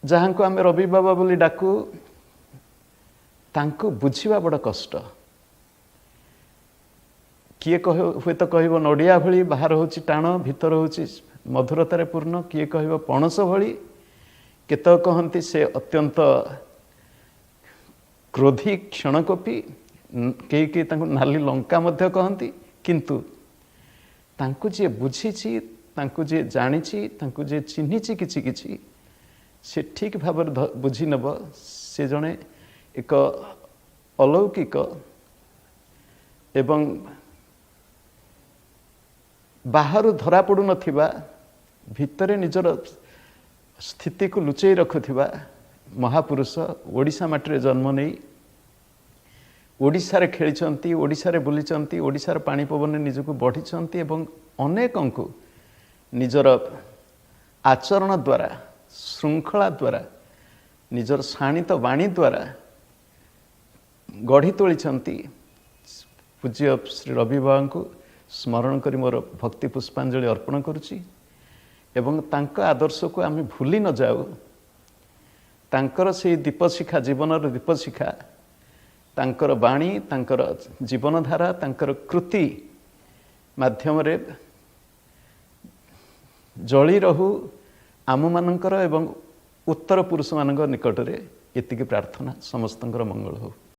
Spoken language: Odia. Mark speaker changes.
Speaker 1: ଯାହାଙ୍କୁ ଆମେ ରବି ବାବା ବୋଲି ଡାକୁ, ତାଙ୍କୁ ବୁଝିବା ବଡ଼ କଷ୍ଟ। କିଏ କହ ହୁଏତ କହିବ ନଡ଼ିଆ ଭଳି, ବାହାର ହେଉଛି ଟାଣ, ଭିତର ହେଉଛି ମଧୁରତାରେ ପୂର୍ଣ୍ଣ। କିଏ କହିବ ପଣସ ଭଳି। କେତେକ କହନ୍ତି ସେ ଅତ୍ୟନ୍ତ କ୍ରୋଧୀ, କ୍ଷଣକୋପୀ। କେହି କେହି ତାଙ୍କୁ ନାଲି ଲଙ୍କା ମଧ୍ୟ କହନ୍ତି। କିନ୍ତୁ ତାଙ୍କୁ ଯିଏ ବୁଝିଛି, ତାଙ୍କୁ ଯିଏ ଜାଣିଛି, ତାଙ୍କୁ ଯିଏ ଚିହ୍ନିଛି କିଛି କିଛି, ସେ ଠିକ୍ ଭାବରେ ବୁଝି ନେବ ସେ ଜଣେ ଏକ ଅଲୌକିକ ଏବଂ ବାହାରୁ ଧରା ପଡ଼ୁନଥିବା, ଭିତରେ ନିଜର ସ୍ଥିତିକୁ ଲୁଚେଇ ରଖୁଥିବା ମହାପୁରୁଷ। ଓଡ଼ିଶା ମାଟିରେ ଜନ୍ମ ନେଇ ଓଡ଼ିଶାରେ ଖେଳିଛନ୍ତି, ଓଡ଼ିଶାରେ ବୁଲିଛନ୍ତି, ଓଡ଼ିଶାର ପାଣି ପବନରେ ନିଜକୁ ବଢ଼ିଛନ୍ତି ଏବଂ ଅନେକଙ୍କୁ ନିଜର ଆଚରଣ ଦ୍ୱାରା, ଶୃଙ୍ଖଳା ଦ୍ୱାରା, ନିଜର ଶାଣିତ ବାଣୀ ଦ୍ୱାରା ଗଢ଼ି ତୋଳିଛନ୍ତି। ପୂଜ୍ୟ ଶ୍ରୀ ରବି ବାବାଙ୍କୁ ସ୍ମରଣ କରି ମୋର ଭକ୍ତି ପୁଷ୍ପାଞ୍ଜଳି ଅର୍ପଣ କରୁଛି ଏବଂ ତାଙ୍କ ଆଦର୍ଶକୁ ଆମେ ଭୁଲି ନ ଯାଉ। ତାଙ୍କର ସେଇ ଦୀପଶିଖା, ଜୀବନର ଦୀପଶିଖା, ତାଙ୍କର ବାଣୀ, ତାଙ୍କର ଜୀବନଧାରା, ତାଙ୍କର କୃତି ମାଧ୍ୟମରେ ଜଳି ରହୁ ଆମମାନଙ୍କର ଏବଂ ଉତ୍ତର ପୁରୁଷମାନଙ୍କ ନିକଟରେ ଏତିକି ପ୍ରାର୍ଥନା। ସମସ୍ତଙ୍କର ମଙ୍ଗଳ ହେଉ।